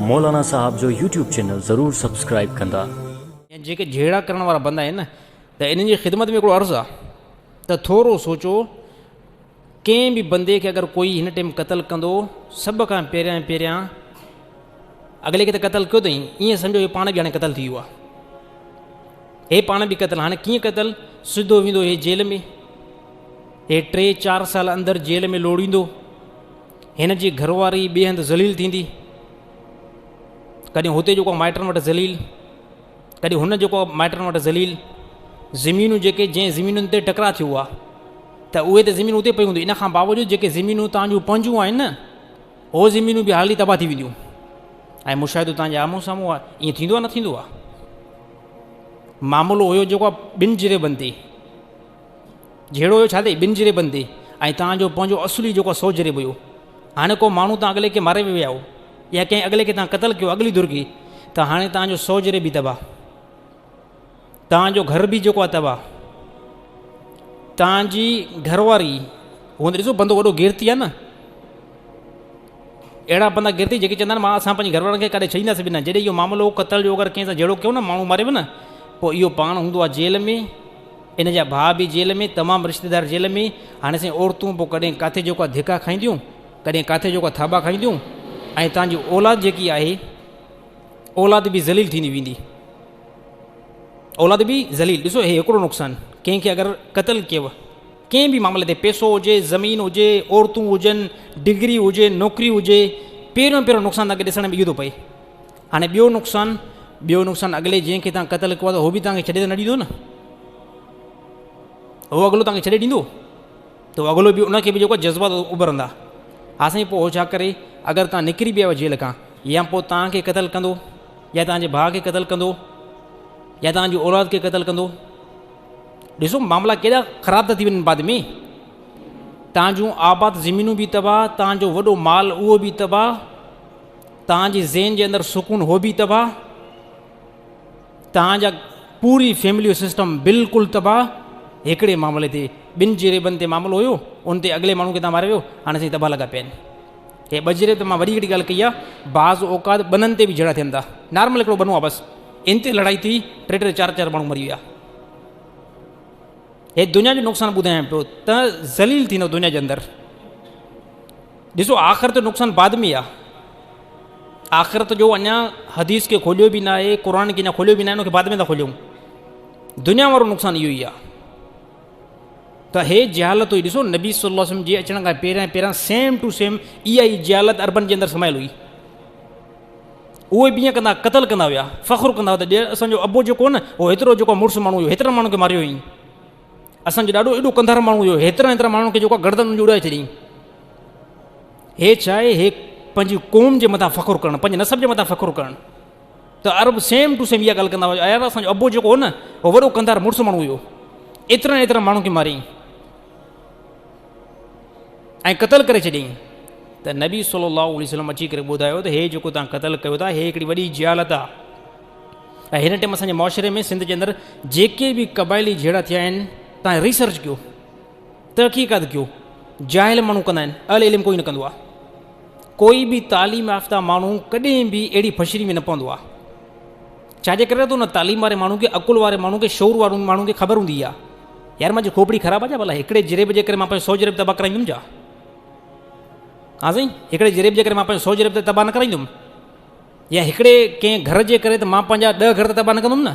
مولانا صاحب جو YouTube channel ضرور سبسڪرائيب ڪندا. يا جيڪي جهيڙا ڪرڻ وارا بندا آهن نه ته انهن جي خدمت ۾ هڪڙو عرض آ ته ٿورو سوچو ڪنهن به بندي کي اگر ڪوئي هن ٽيم قتل ڪندو سڀ کان پهريان پهريان اڳلي کي ته قتل ڪيو اٿئي ائين سمجهو هي پاڻ به هاڻي قتل ٿي ويو آ هي پاڻ به قتل هاڻي ڪيئن قتل سڌو ويندو هي جيل ۾ هي ٽي چار سال اندر جيل ۾ لوڙيندو هن جي گهر واري ٻئي هنڌ ذليل ٿيندي. ڪڏهن هتي جيڪو مائٽن وٽ ذليل، ڪڏهن هن جيڪو مائٽن وٽ ذليل. زمينون جيڪي جنهن زمينن تي ٽڪرا ٿيو آهي ته اهي ته زمينون اتي پيون هونديون، ان کان باوجود جيڪي زمينون توهان جون پنهنجون آهن نه، اهي زمينون به حالي تباهه ٿي وينديون. ۽ مشاهدو توهان جي آمهون سامهون آهي، ائين ٿيندو آهي نه ٿيندو آهي؟ معاملو هيو جيڪو آهي ٻن جريبن تي. جهيڙو هيو ڇا تي؟ ٻن جريبن تي ۽ توهان جو پنهنجو اصلي جيڪو سو جريب هيو. هاڻي ڪو ماڻهو توهان اڳلي کي ماري ويا آهيو يا ڪنهن اڳلي کي توهان قتل ڪيو اڳلي ڌر کي ته هاڻي توهان جو سو جريب به تباهه، توهان جو گهر به جيڪو آهي تباهه، توهان جي گهر واري هوند ڏسو بندو وڏو غيرتي آهي نه، اهڙا بندا غيرتي جيڪي چوندا آهن مان اسان پنهنجي گهر وارن کي ڪاڏي ڇڏينداسين به نه. جڏهن اهو معاملو قتل جو اگر ڪنهن سان جهيڙو ڪيو نه ماڻهو ماري ويو نه پوء اهو پاڻ هوندو آهي جيل ۾، ان جا ڀاء به جيل ۾، تمام رشتيدار جيل ۾، هاڻي سائين عورتون پوء ڪڏهن ڪاٿي جيڪو آهي ڌڪا کائينديون، ڪڏهن ڪاٿي جيڪو آهي ٿاٻا کائينديون ۽ توهان جي اولاد جيڪي آهي اولاد به ذليل ٿيندي ويندي. اولاد به ذليل. ڏسو هي هڪڙو نقصان ڪنهن کي اگر قتل ڪيو ڪنهن به معاملي تي پيسو هجي، زمين هجي، عورتون هجن، ڊگري هجي، نوڪري هجي، پهريون پهريون نقصان توهان کي ڏسڻ ۾ اهو ٿو پئي. هاڻي ٻيو نقصان، ٻيو نقصان اڳلي جنهن کي توهان قتل ڪيو آهي ته هو به توهان کي ڇڏي ته نه ڏيندو نه، هو اڳلو توهان کي ڇڏي ڏيندو ته اڳلو به ان کي به جيڪو جذبات اڀرندا. ها سائين پوء هو ڇا ڪري، اگر توهان نڪري به آيو جيل کان يا پوء توهان کي قتل ڪندو يا توهان جي ڀاء کي قتل ڪندو يا توهان جي اولاد کي قتل ڪندو. ڏسو معاملا ڪيڏا خراب ٿا ٿي وڃن بعد ۾. توهان جون آباد زمينون به تباهه، توهان جو وڏو مال اهو به تباهه، توهان جي ذهن جي اندر سڪون هو به تباهه، توهان جا پوري فيملي جو سسٽم بلڪل تباهه. هڪڙي معاملي تي ٻن جريبن تي معاملو هيو، ان تي اڳلي ماڻهو کي توهان ماري ويو، هاڻي سائين تباهه لڳا پيا آهن. هي ٻه جريب ته مان وڏي هڪڙي ڳالهه ڪئي آهي، بعض اوقات ٻنن تي به جهيڙا ٿين ٿا. نارمل هڪڙو ٻنو آهي بس، ان تي لڙائي ٿي، ٽي ٽي چار چار ماڻهو مري ويا. هي دنيا جو نقصان ٻڌايان پيو ته ذليل ٿيندو دنيا جي اندر. ڏسو آخرت جو نقصان بعد ۾ آ، آخرت جو اڃا حديث کي کوليو به نه آهي، قرآن کي اڃا کوليو به نه آهي، ان کي بعد ۾ ٿا کوليون. دنيا وارو نقصان اهو ئي آ ته هي جهالت هئي. ڏسو نبي صلي الله عليه وسلم جي اچڻ کان پهريان پهريان سيم ٽو سيم اها ئي جهالت عربن جي اندر سمايل هئي. اهي به ائين ڪندا، قتل ڪندا هيا، فخر ڪندا هئا ته ڏي اسان جو ابو جيڪو هو نه اهو هيترو جيڪو مڙس ماڻهو هيو، هيترن ماڻهن کي ماريو هئائين، اسان جو ڏاڏو ايڏو ڪنڌار ماڻهو هيو، هيترن هيترن ماڻهن کي جيڪو گردن ان جي اڏائي ڇڏيائين. هي ڇا آهي؟ هي پنهنجي قوم جي مٿان فخر ڪرڻ، پنهنجي نسب جي مٿان فخر ڪرڻ. ته عرب سيم ٽو سيم اها ڳالهه ڪندا هئا، يار اسان جو ابو جيڪو هو نه اهو وڏو ڪنڌار مڙس ماڻهو هيو، ايترن ايترن ماڻهن کي ماريائين ۽ قتل ڪري ڇڏيائين. ته نبي صلي الله عليه وسلم اچي ڪري ٻڌايو ته هي جيڪو توهان قتل ڪيو ٿا هي هڪڙي وڏي جهالت آهي. ۽ هن ٽائيم اسان جي معاشري ۾ سنڌ جي اندر جيڪي به قبائلي جهيڙا ٿيا آهن توهان ريسرچ ڪيو، تحقيقات ڪيو، جاهل ماڻهو ڪندا آهن، اهل علم ڪوئي نه ڪندو آهي. ڪوئي به تعليم يافته ماڻهو ڪڏهن به اهڙي فشري ۾ نه پوندو آهي. ڇا جي ڪري ته ان تعليم واري ماڻهو کي، عقل واري ماڻهو کي، شعور واري ماڻهو کي خبر هوندي آهي يار منهنجي کوپڙي خراب آهي ڇا ڀلا هڪڙي جريب جي ڪري مان پنهنجو سو جريب تباهه ڪرائيندم ڇا؟ ها سائين هڪڙي جريب جي ڪري مان پنهنجو سو جريب ته تباهه نه ڪرائيندم، يا هڪڙي ڪنهن گهر جي ڪري ته مان پنهنجا 10 گهر ته تباهه نه ڪندم نه.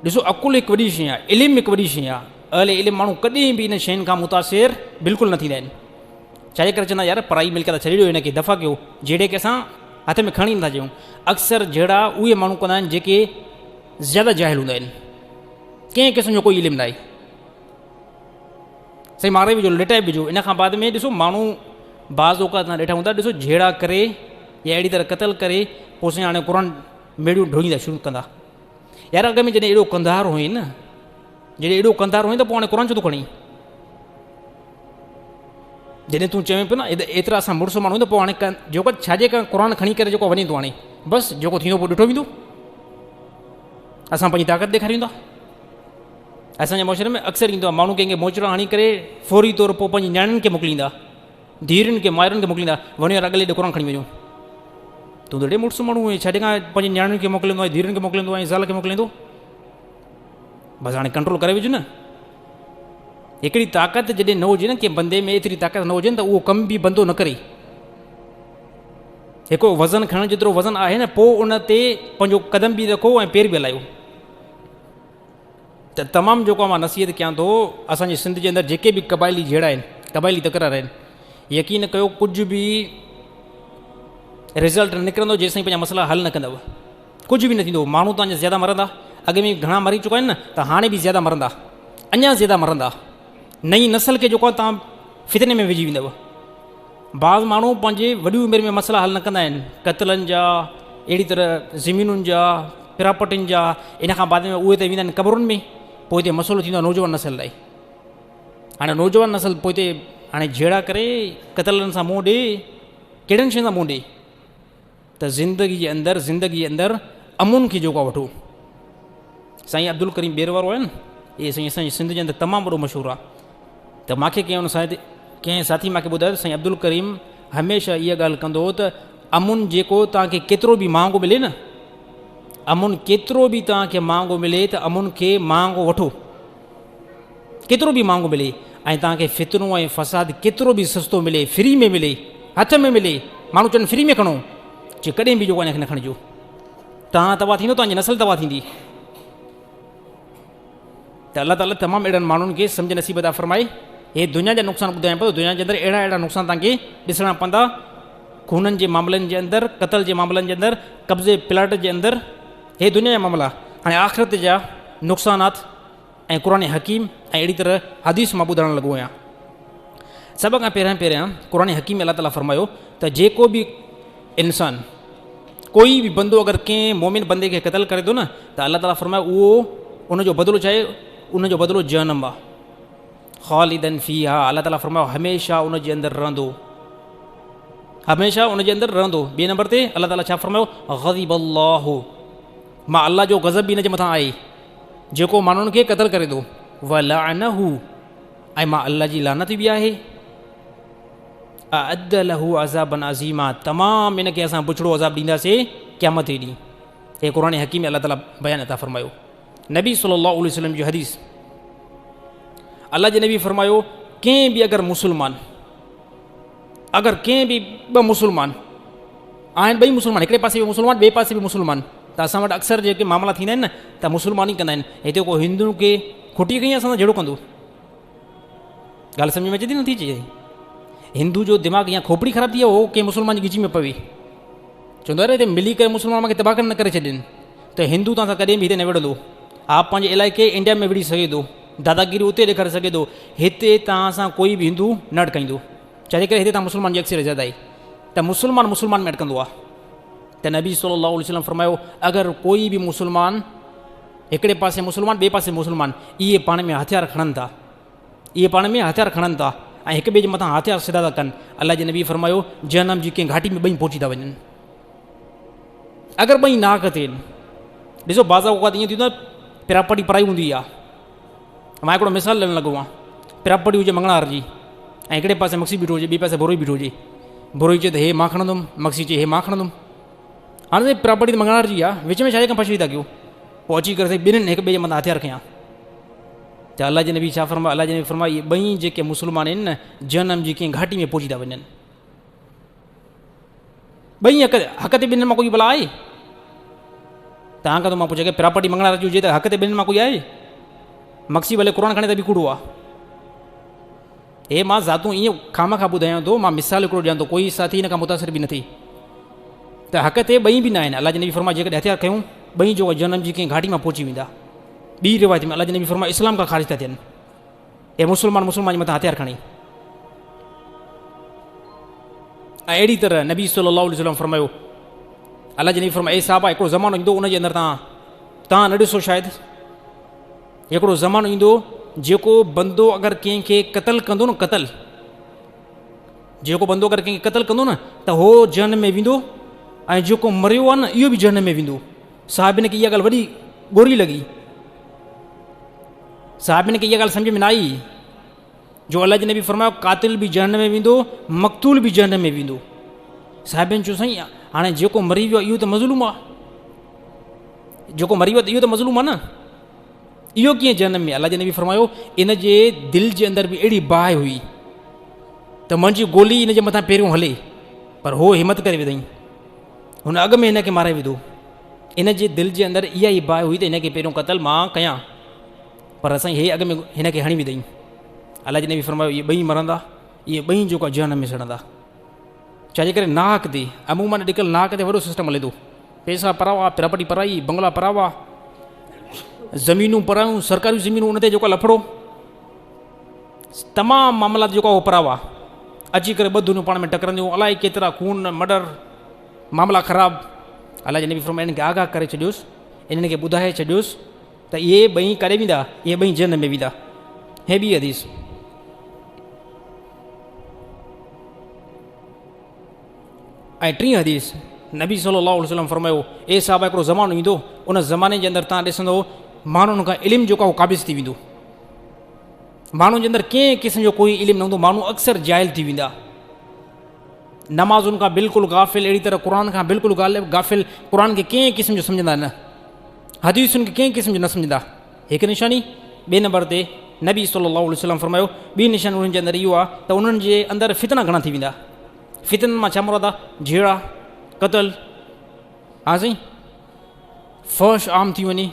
ڏسو عقل هڪ وڏي شيء آهي، علم هڪ وڏي شيء آهي. اهل علم ماڻهو ڪڏهن به ان شين کان متاثر بلڪل نه ٿيندا آهن. ڇا جي ڪري چوندا يار پرائي ملڪيت ڇڏي ڏيو هن کي، دفع ڪيو، جهيڙي کي اسان هٿ ۾ کڻي نٿا چاهيون. اڪثر جهيڙا اهي ماڻهو ڪندا آهن جيڪي زياده جاهل هوندا آهن، ڪنهن قسم جو ڪوئي علم نه آهي. سائين ماري وجهو، لٽائي وجهو. ان کان بعد ۾ ڏسو ماڻهو بعض اوقات تان ڏٺا هوندا، ڏسو جهيڙا ڪري يا اهڙي طرح قتل ڪري پوء سائين هاڻي قرآن ميڙيون ڍوئيندا شروع ڪندا. يار اڳ ۾ جڏهن ايڏو ڪنڌار هئين نه، جڏهن ايڏو ڪنڌار هئين ته پوء هاڻي قرآن ڇو ٿو کڻين؟ جڏهن تون چوين پيو نه ايترا اسان مڙس ماڻهو ته پوء هاڻي جيڪو ڇا جي ڪري قرآن کڻي ڪري جيڪو وڃين ٿو هاڻي بس جيڪو ٿيندو پوء ڏٺو ويندو، اسان پنهنجي طاقت ڏيکاريون ٿا. اسان جي معاشري ۾ اڪثر ايندو آهي ماڻهو ڪنهن کي موچڙا هڻي ڪري فوري طور پوء پنهنجي نياڻين کي موڪليندا، ڌيئرن کي، مائرن کي موڪليندا، وڃو يار اڳلي ڏي قرآن کڻي وڃو. تون ته ڏي مڙس ماڻهو آهين، ڇا جي کان پنهنجي نياڻين کي موڪليندو آهين، ڌيئرن کي موڪليندو آهين، زال کي موڪليندو؟ بس هاڻي ڪنٽرول ڪري وجهه نه. هڪڙي طاقت جڏهن نه هجي نه ڪنهن بندي ۾ ايتري طاقت نه هجي نه ته اهو ڪم به بندو نه ڪري. هڪ وزن کڻڻ جيترو وزن آهي نه پوء ان تي پنهنجو قدم به رکو ۽ پير به هلايو. ته تمام جيڪو مان نصيحت ڪيان ٿو اسانجي سنڌ جي اندر جيڪي به قبائلي جهيڙا آهن، قبائلي تڪرار آهن، يقين ڪيو ڪجهه به رزلٽ نه نڪرندو جيسين پنهنجا مسئلا حل نه ڪندؤ. ڪجهه به نه ٿيندو، ماڻهو توهان جا زياده مرندا، اڳ ۾ گهڻا مري چڪا آهن نه ته هاڻي به زياده مرندا، اڃا زياده مرندا، نئين نسل کي جيڪو آهي توهان فتني ۾ وجهي ويندؤ. بعض ماڻهو پنهنجي وڏي عمر ۾ مسئلا حل نه ڪندا آهن، قتلن جا، اهڙي طرح زمينن جا، پراپرٽين جا، ان کان بعد ۾ اهي ته ويندا آهن قبرن ۾، پوء هتي مسئلو ٿيندو آهي نوجوان نسل لاء. هاڻي نوجوان نسل پوء هتي هاڻي جهيڙا ڪري، قتلن سان منهن ڏي، ڪهڙين شين سان منهن ڏي؟ ته زندگي جي اندر زندگي جي اندر امن کي جيڪو وٺو. سائين عبدالڪريم ٻير وارو آهي نه، اهي سائين اسان جي سنڌ جي اندر تمام وڏو مشهور آهي. ته مانکي ڪنهن ان سائين ڪنهن ساٿي مانکي ٻڌايو ته سائين عبدالڪريم هميشه اها ڳالهه ڪندو هو ته امن جيڪو توهان کي ڪيترو به مهانگو ملي نه، امن ڪيترو به توهان کي مهانگو ملي ته امن کي مهانگو وٺو، ڪيترو به مهانگو ملي، ۽ توهان کي فتنو ۽ فساد ڪيترو به سستو ملي، فري ۾ ملي، هٿ ۾ ملي، ماڻهو چون فري ۾ کڻو، چي ڪڏهن به جيڪو ان کي نه کڻجو، توهان تباهه ٿيندو، توهان جي نسل تباهه ٿيندي. ته الله تعاليٰ تمام اهڙن ماڻهن کي سمجهه نصيب عطا فرمائي. هي دنيا جا نقصان ٻڌايان پيو، دنيا جي اندر اهڙا اهڙا نقصان توهان کي ڏسڻا پوندا، خونن جي معاملن جي اندر، قتل جي معاملن جي اندر، قبضي پلاٽ جي اندر، هي دنيا جا معاملا. هاڻي آخرت جا نقصانات ۽ قرآن حڪيم ۽ اهڙي طرح حديث مان ٻڌائڻ لڳو آهيان. سڀ کان پهريان پهريان قرآن حڪيم ۾ الله تعاليٰ فرمايو ته جيڪو به انسان ڪوئي به بندو اگر ڪنهن مومن بندي کي قتل ڪري ٿو نه ته الله تعاليٰ فرمايو اهو ان جو بدلو ڇا آهي؟ ان جو بدلو جهنم آهي. خالدن فيها، الله تعاليٰ فرمايو هميشه ان جي اندر رهندو، هميشه ان جي اندر رهندو. ٻئي نمبر تي الله تعاليٰ ڇا فرمايو؟ غضب الله، مان الله جو غضب به ان جي مٿان آهي جيڪو ماڻهن کي قتل ڪري ٿو. ولعنه، ۽ مان الله جي لعنت به آهي. اعد له عذابا عظيما، تمام ان کي اسان بڇڙو عذاب ڏينداسين قيامت جي ڏينهن. هي قرآن حڪيم ۾ الله تعاليٰ بيان عطا فرمايو. نبي صلي الله عليه وسلم جي حديث، الله جي نبي فرمايو ڪنهن به اگر مسلمان، اگر ڪنهن به ٻه مسلمان آهن، ٻئي مسلمان، هڪڙي پاسي به مسلمان ٻئي پاسي به مسلمان، ته اسان وٽ اڪثر جيڪي معاملا ٿيندا آهن نه ته مسلمان ئي ڪندا آهن. هتي ڪو هندن کي کٽي کئي اسان سان جهيڙو ڪندو. ڳالهه سمجهه ۾ اچي ٿي نٿي اچي؟ هندو جو دماغ يا کوپڙي خراب ٿي ويو، هو ڪنهن مسلمان جي ڳچي ۾ پوي، چوندو آهي هتي ملي ڪري مسلمان مونکي تباهه نه ڪري ڇڏين، ته هندو توهان سان ڪڏهن به هتي نه وڙهندو. ها پنهنجي علائقي انڊيا ۾ وڙهي سگهي ٿو، داداگيري اتي ڏيکاري سگهي ٿو، هتي توهان سان ڪوئي به هندو نه اٽڪائيندو. ڇا جي ڪري هتي توهان مسلمان جي اڪثريت زياده آهي، ته مسلمان مسلمان ۾ اٽڪندو آهي. ته نبي صلي الله عليه وسلم فرمايو اگر ڪوئي به مسلمان، هڪڙي پاسي مسلمان ٻئي پاسي مسلمان، اهي پاڻ ۾ هٿيار کڻن ٿا، اهي پاڻ ۾ هٿيار کڻن ٿا ۽ هڪ ٻئي جي مٿان هٿيار سڌا ٿا ڪن، الله جي نبي فرمايو جهنم جي ڪنهن گهاٽي ۾ ٻئي پهچي ٿا وڃن اگر ٻئي ناحق ٿين. ڏسو بعض اوقات ائين ٿيندو آهي پراپرٽي پرائي هوندي آهي، مان هڪڙو مثال ڏيڻ لڳو آهيان، پراپرٽي هجي مڱڻهار جي ۽ هڪڙي پاسي مڪسي بيٺو هجي ٻئي پاسي بروهي بيٺو هجي، بروهي چئي ته هي مان کڻندم، مڪسي چئي هي مان کڻندم. هاڻي سائين پراپرٽي ته مڱڻهار جي آهي، وچ ۾ ڇا جي ڪم ڦاسي ٿا ڪيو؟ پوء اچي ڪري سائين ٻنهين هڪ ٻئي جي مٿان هٿيار کنيا. ته الله جي نبي ڇا فرمايو؟ الله جي نبي فرمايو اهي ٻئي جيڪي مسلمان آهن نه جهنم جي ڪنهن گهاٽي ۾ پهچي ٿا وڃن. ٻئي حق حق تي ٻنهين مان ڪوئي ڀلا آهي؟ توهان کان ٿو مان پڇان ڪي پراپرٽي مڱڻهار جي هجي ته حق تي ٻنهين مان ڪوئي آهي؟ مڪسي ڀلي قرآن کڻي ته به ڪوڙو آهي. هي مان ذاتون ائين خامخا ٻڌايان ٿو، مان مثال هڪڙو ڏيان ٿو، ڪوئي ساٿي هن کان متاثر به نه ٿئي ته حق تي ٻئي به نه آهن. الله جي نبي فرمايو جيڪڏهن هٿيار کنيو ٻئي جو جهنم جي ڪنهن گهاٽي مان پهچي ويندا. ٻي روايت ۾ الله جي نبي فرمايو اسلام کان خارج ٿا ٿين اي مسلمان مسلمان جي مٿان هٿيار کڻي. ۽ اهڙي طرح نبي صلي الله عليه وسلم فرمايو، الله جي نبي فرمايو اي صحابه هڪڙو زمانو ايندو ان جي اندر تان نه ڏسو، شايد هڪڙو زمانو ايندو جيڪو بندو اگر ڪنهن کي قتل ڪندو نه، قتل جيڪو بندو اگر ڪنهن کي قتل ڪندو نه ته هو جهنم ۾ ويندو ۽ جيڪو مريو آهي نه اهو به جهنم ۾ ويندو. صحابين کي اها ڳالهه وڏي ڳوري لڳي، صحابين کي اها ڳالهه سمجهه ۾ نه آئي جو الله جي نبي فرمايو قاتل به جهنم ۾ ويندو مقتول به جهنم ۾ ويندو. صحابين چيو سائين هاڻي جيڪو مري ويو آهي اهو ته مظلوم آهي، جيڪو مري ويو اهو ته مظلوم آهي نه، اهو ڪيئن جهنم ۾؟ الله جي نبي فرمايو ان جي دل جي اندر به اهڙي باهه هئي ته منهنجي گولي ان جي مٿان پهريون هلي، پر هو همت ڪري وڌائين، هن اڳ ۾ هن کي مارائي وڌو. ان جي دل جي اندر اها ئي باهه هئي ته هن کي پهريون قتل مان ڪيان، پر سائين هي اڳ ۾ هن کي هڻي وڌائين. الله جي نبي فرمايو اهي ٻئي مرندا، اهي ٻئي جيڪو جهنم ۾ سڙندا. ڇا جي ڪري ناحق تي، عموماً اڄڪلهه ناحق تي وڏو سسٽم هلي ٿو. پئسا پراوا، پراپرٽي پرائي، بنگلا پراوا، زمينون پرايون، سرڪاري زمينون ان تي جيڪو لفڙو، تمام معاملات جيڪو اهو پراوا اچي ڪري ٻه دنيون پاڻ ۾ ٽڪرنديون، الائي ڪيترا خون، مرڊر، معاملا خراب. الله جي نبي فرمايو انهن کي آگاهه ڪري ڇڏيوس، انهن کي ٻڌائي ڇڏيوس ته اهي ٻئي ڪاڏي ويندا؟ اهي ٻئي جهنم ۾ ويندا. هي ٻي حديث. ۽ ٽين حديث، نبي صلي الله عليه وسلم فرمايو، اي صحابه هڪڙو زمانو ايندو، ان زماني جي اندر تان ڏسندو ماڻهن کان علم جيڪو آهي اهو قابض ٿي ويندو. ماڻهن جي اندر ڪنهن قسم جو ڪوئي علم نه هوندو، ماڻهو اڪثر جاهل ٿي ويندا، نمازن کان بلڪل غافل، اهڙي طرح قرآن کان بلڪل غافل، قرآن کي ڪنهن قسم جو سمجهندا نه، حديثن کي ڪنهن قسم جو نه سمجهندا. هڪ نشاني. ٻئي نمبر تي نبي صلي الله عليه وسلم فرمايو، ٻي نشاني انهن جي اندر اهو آهي ته انهن جي اندر فتنا گهڻا ٿي ويندا. فتنن مان ڇا مراد آهي؟ جهيڙا، قتل، ها سائين، فحش عام ٿي وڃي،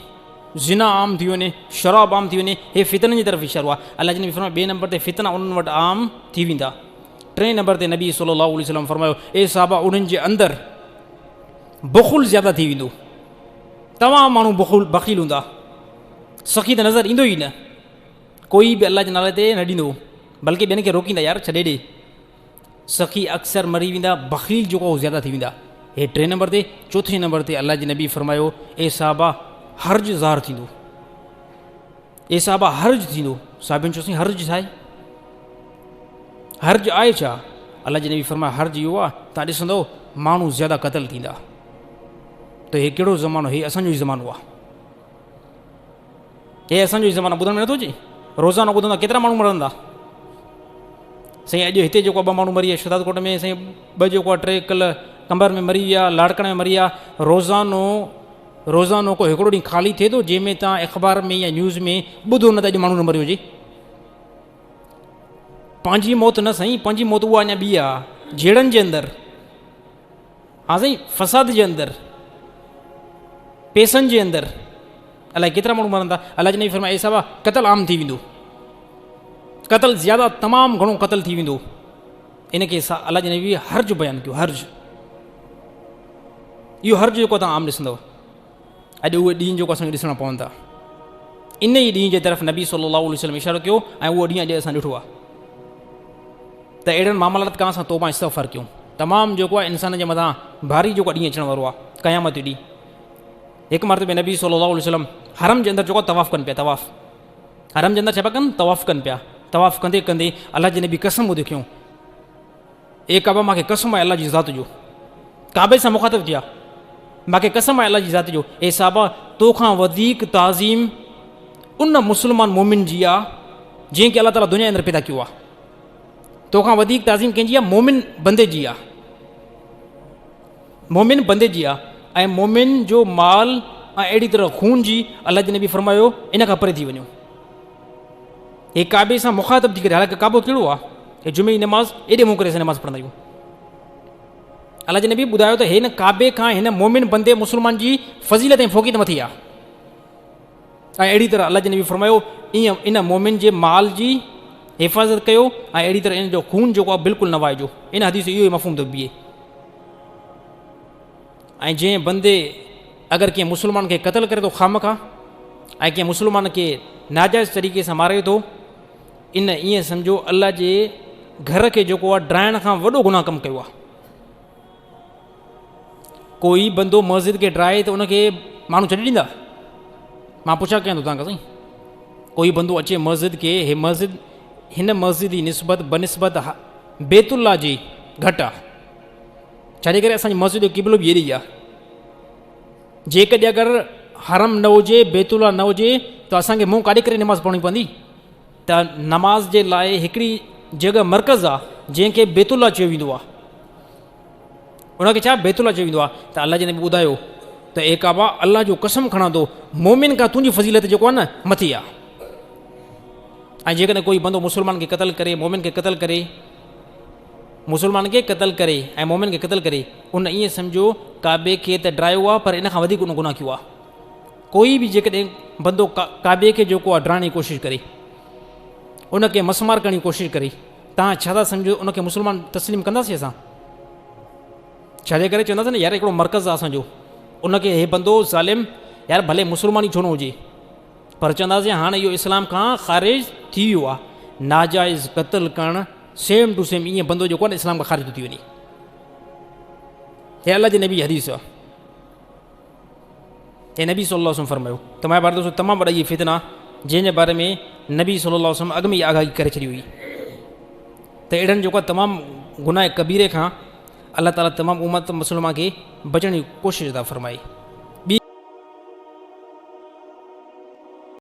زنا عام ٿي وڃي، شراب عام ٿي وڃي، هي فتنن جي طرف اشارو آهي. الله جي نبي فرمايو ٻئي نمبر تي فتنا انهن وٽ عام ٿي ويندا. ٽئين نمبر تي نبي صلي الله عليه وسلم فرمايو، اي صحابه انهن جي اندر بخل زياده ٿي ويندو، تمام ماڻهو بخل بخيل هوندا، سخي ته نظر ايندو ئي نه، ڪوئي به الله جي نالي تي نه ڏيندو، بلڪه ٻين کي روڪيندا، يار ڇڏي ڏي. سخي اڪثر مري ويندا، بخيل جيڪو هو زياده ٿي ويندا. هي ٽئين نمبر تي. چوٿين نمبر تي الله جي نبي فرمايو، اي صحابه حرج ظاهر ٿيندو، اي صحابه حرج ٿيندو. صحابين چيو سائين حرج ڇا آهي؟ حرج آهي ڇا؟ الله جي نبي فرمايو حرج اهو آهي تان ڏسندو ماڻهو زياده قتل ٿيندا. ته هي ڪهڙو زمانو؟ هي اسان جو ئي زمانو آهي، هي اسان جو ئي زمانو. ٻڌڻ ۾ نٿو اچي؟ روزانو ٻڌندا ڪيترا ماڻهو مرندا سائين. اڄ هتي جيڪو ٻه ماڻهو مري ويا شهداد ڪوٽ ۾ سائين، ٻه جيڪو ٽي ڪل قمبر ۾ مري ويا، لاڙڪاڻي ۾ مري ويا. روزانو روزانو ڪو هڪڙو ڏينهن خالي ٿئي ٿو جنهن ۾ تان اخبار ۾ يا نيوز ۾ ٻڌو نه ته اڄ ماڻهو نه مريو هجي. پنهنجي موت نه سائين، پنهنجي موت اها اڃا ٻي آ، جهيڙن جي اندر، ها سائين، فساد جي اندر، پيسن جي اندر الائي ڪيترا ماڻهو مرن ٿا. الله جي نبي فرمايو اي صحابه قتل عام ٿي ويندو، قتل زياده تمام گهڻو قتل ٿي ويندو. ان کي الله جي نبي حرج بيان ڪيو، حرج اهو حرج جيڪو توهان عام ڏسندو اڄ اهي ڏينهن جيڪو اسان کي ڏسڻا پون ٿا. ان ئي ڏينهن جي طرف نبي صلي الله عليه وسلم اشارو ڪيو ۽ اهو ڏينهن اڄ اسان ڏٺو آهي. ته اهڙن معاملات کان اسان توبه استغفار ڪيون. تمام جيڪو آهي انسان جي مٿان ڀاري جيڪو ڏينهن اچڻ وارو آهي قيامت جو ڏينهن. هڪ مرتبه نبي صلي الله عليه وسلم حرم جي اندر جيڪو طواف ڪن پيا، طواف حرم جي اندر ڇا پيا ڪن؟ طواف ڪن پيا. طواف ڪندي ڪندي الله جي نبي قسم ٻڌي کيون، اي ڪعبه مانکي قسم آهي الله جي ذات جو، ڪعبي سان مخاطب ٿيا، مانکي قسم آهي الله جي ذات جو، اي صحابه تو کان وڌيڪ تعظيم ان مسلمان مومن جي آ جنهن کي الله تعالي دنيا اندر پيدا ڪيو آ. تو کان وڌيڪ تعظيم ڪنهن جي آ؟ مومن بندي جي آ، مومن بندي جي آ. ۽ مومن جو مال ۽ اهڙي طرح خون جي الله جي نبي فرمايو ان کان پري ٿي وڃو. هي ڪعبي سان مخاطب ٿي ڪري، حالانڪه ڪعبو ڪهڙو آ؟ هي جمعي جي نماز ايڏي منهن ڪري اسان نماز پڙهندا آهيون. الله جي نبي ٻڌايو ته هن ڪعبي کان هن مومن بندي مسلمان جي فضيلت ۽ فوقيت مٿي آ. ۽ اهڙي طرح الله جي نبي فرمايو ائين ان مومن جي مال جي حفاظت ڪيو ۽ اهڙي طرح ان جو خون جيڪو آهي بلڪل نه وهائجو. ان حديث جو اهو ئي مفهوم ٿو بيهي. ۽ جنهن بندي اگر ڪنهن مسلمان کي قتل ڪري ٿو خامخواه ۽ ڪنهن مسلمان کي ناجائز طريقي سان ماري ٿو، ان ائين سمجهو الله جي گهر کي جيڪو آهي ڊرائڻ کان وڏو گناهه ڪم ڪيو آهي. ڪوئي بندو مسجد کي ڊرائي ته ان کي ماڻهو ڇڏي ڏيندا؟ مان پڇا ڪيان ٿو توهان کان سائين، ڪوئي بندو اچي مسجد کي، هي مسجد هن مسجد جي نسبت بنسبت بيت الله جي گهٽ آهي، ڇاجي ڪري اسانجي مسجد جو قبلو به هيڏي آهي. جيڪڏهن اگر حرم نه هجي، بيت الله نه هجي ته اسانکي منهن ڪاڏي ڪري نماز پڙهڻي پوندي؟ ته نماز جي لاء هڪڙي جڳهه مرڪز آهي جنهن کي بيت الله چيو ويندو آهي. ان کي ڇا بيت الله چيو ويندو آهي ته الله جي نبي ٻڌايو ته اي ڪعبه الله جو قسم کڻان ٿو مومن کان تنهنجي فضيلت جيڪو آهي نه مٿي آهي ۽ جيڪڏهن ڪوئي بندو مسلمان کي قتل ڪري مومن کي قتل ڪري مسلمان کي قتل ڪري ۽ مومن کي قتل ڪري ان ائين سمجهو ڪعبي کي ته ڊرايو آهي پر ان کان وڌيڪ ان گناهه ڪيو آهي ڪوئي به جيڪڏهن بندو ڪعبي کي جيڪو آهي ڊرائڻ جي ڪوشش ڪري ان کي مسمار ڪرڻ جي ڪوشش ڪري توهان ڇا ٿا سمجهو ان کي مسلمان تسليم ڪنداسين اسان؟ ڇا جي ڪري چونداسين نه يار هڪڙو مرڪز آهي اسانجو ان کي هي بندو ظالم يار ڀلي مسلمان ئي ڇو نه هجي پر چونداسين هاڻي اهو اسلام کان خارج ٿي ويو آهي. ناجائز قتل ڪرڻ سيم ٽو سيم ائين بندو جيڪو آهي نه اسلام کان خارج ٿو ٿي وڃي. هي الله جي نبي جي حديث آهي. ۽ نبي صلي الله عليه وسلم فرمايو ته منهنجا ڀائر دوستو تمام وڏا اهي فتنا جنهن جي باري ۾ نبي صلي الله عليه وسلم اڳ ۾ ئي آگاهي ڪري ڇڏي هئي ته اهڙن جيڪو تمام گناهه ڪبيري کان الله تعالي تمام امت مسلمه کي بچڻ جي ڪوشش عطا فرمائي.